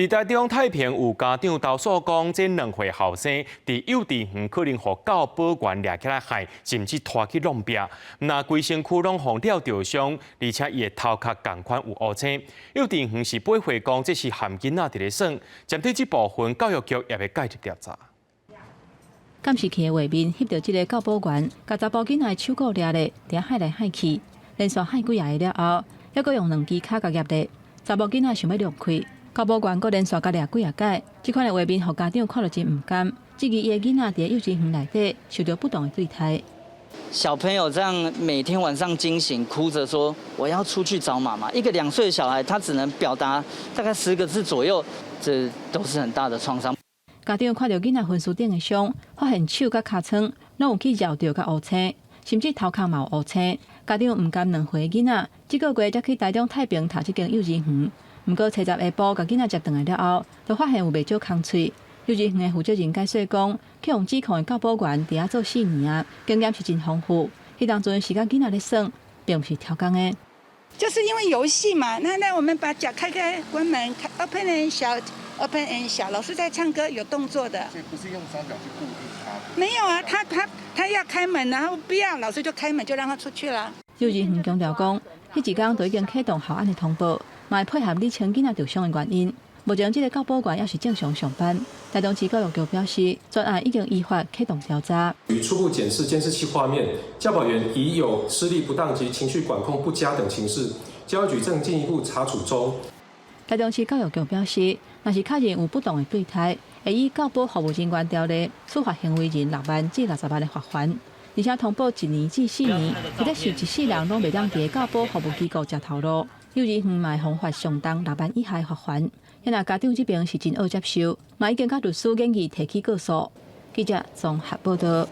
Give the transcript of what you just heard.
佇台中太平有家長投訴講，這2歲後生佇幼稚園可能予教保員掠起來害，甚至拖去弄壁，若規身軀攏予掠著傷，而且伊的頭殼仝款有烏青。幼稚園是駁回講，這是含囡仔佇咧耍。針對這部分，教育局也欲介入調查。監視器的畫面翕著這个教保員，共查埔囡仔的手銬掠咧，佇遐害來害去，連續害幾下了後，猶閣用兩支跤共挾咧，查某囡仔想欲讓開。教保員閣連續共掠幾仔擺，這款的畫面予家長看著真毋甘，質疑伊的囡仔佇幼稚園內底受著不當的對待。小朋友這樣每天晚上驚醒，哭着說我要出去找媽媽。一個2歲的小孩，他只能表達大概10個字左右，這都是很大的創傷。家長看著囡仔薰屍頂的傷，發現手佮尻川攏有去繞著佮烏青，甚至頭殼嘛有烏青。家長毋甘2歲的囡仔，這個月才去台中太平讀這間幼稚園。毋過，初十下晡共囡仔接轉來了後，就發現有袂少空喙。幼稚園的負責人解釋講，去予指控的教保員佇遐做4年啊，經驗是真豐富。彼當陣是共囡仔咧耍，並毋是刁工的。就是因為遊戲嘛，那我們把腳開開關門，開 open and shut，open and shut，老師在唱歌，有動作的。所以不是用雙腳去固定他？沒有啊，他要開門，然後不要，老師就開門就讓他出去了。幼稚園強調講，彼一工就已經啟動校安的通報，嘛會配合理清囡仔受傷的原因。目前這个教保員猶是正常上班。台中市教育局表示，專案已經依法啟動調查。於初步檢視監視器畫面，教保員疑有施力不當及情緒管控不佳等情事，教育局正進一步查處中。台中市教育局表示，若是確認有不當的對待，會依教保服務人員條例處罰行為人6萬至60萬的罰鍰，而且通報1年至4年，或者是一世人攏袂當佇教保服務機構食頭路。幼稚園嘛會予罰上重6萬以下的罰鍰。若家長這邊是真惡接受，嘛已經佮律師建議提起告訴。記者綜合報導。